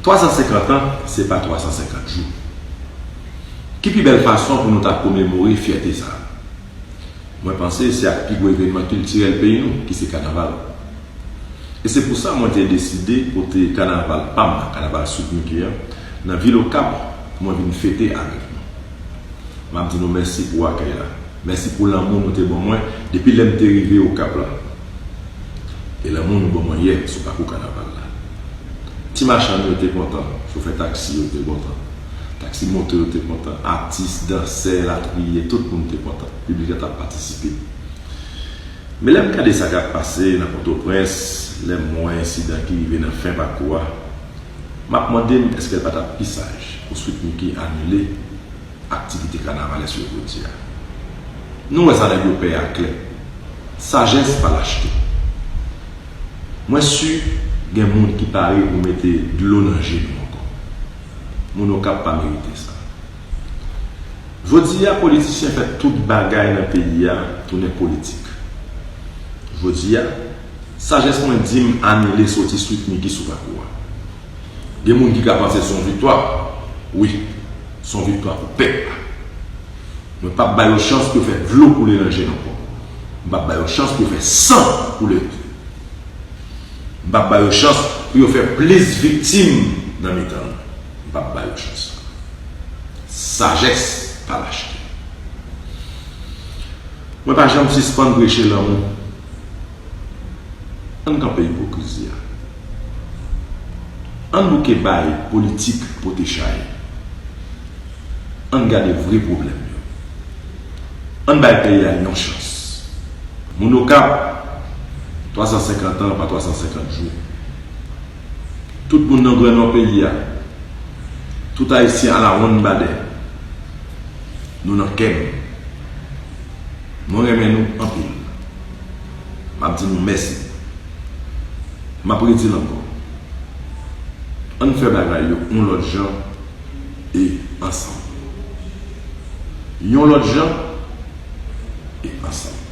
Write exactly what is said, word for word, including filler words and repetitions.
Twa san senkant an, se pa twa san senkant jou. Ki pi bèl fason pou nou ta komemore fyète sa a? Mwen panse se ak pi gwo evènman kiltirèl peyi nou, ki se kanaval. E se pou sa mwen te deside pote kanaval pa m nan, kanaval Sweet Micky an, nan vil Okap pou mwen vin fete avèk nou. M ap di nou mèsi pou akèy la. Mèsi pou lanmou nou te ban mwen depi lè m te rive Okap la. E lanmou nou ban mwen yè sou pakou kanaval la. Ti machann yo te kontan, chofè taksi yo te kontan, taksi moto yo te kontan, atis, dansè, latriye, tout moun te kontan. Piblik la t ap patisipe. Men lè m gade sa k ap pase nan Pòtoprens, lè m wè ensidan ki rive nan fen pakou a, m ap mande m èske l pa t ap pi saj pou Sweet Micky anile aktivite kanavalès yo jodi a. Nou wè sa nèg yo pè a klè. Sajès pa lachte. Mwen si gen moun ki pare pou mete dlo nan je nou ankò. Moun Okap pa merite sa. Jodi a, politisyen fè tout bagay nan peyi a tounen politik. Jodi a, sajès mwen di m anile soti Sweet Micky sou pakou a. Gen moun ki ka panse se yon viktwa. Wi, se yon viktwa pou pèp la. Mwen p ap ba yo chans pou yo fè dlo koule nan je n ankò. M p ap ba yo chans pou yo fè san koule. M p ap ba yo chans pou yo fè plis viktim nan mitan nou. M p ap ba yo chans. Sajès pa lachte. Mwen pa janm sispann preche lanmou. Ann kanpe ipokrizi a. Ann bouke bay politik pote chay. Ann gade vre pwoblèm yo. Ann bay peyi a yon chans. Moun Okap, twa san senkant an pa twa san senkant jou. Tout moun nan Gran Nò peyi a, tout Ayisyen alawonnbadè, nou nan kè m. Mwen renmen nou anpil. M ap di nou mèsi. M ap redi l ankò. Ann fè bagay yo yon lòt jan e ansanm. Yon lòt jan e ansanm.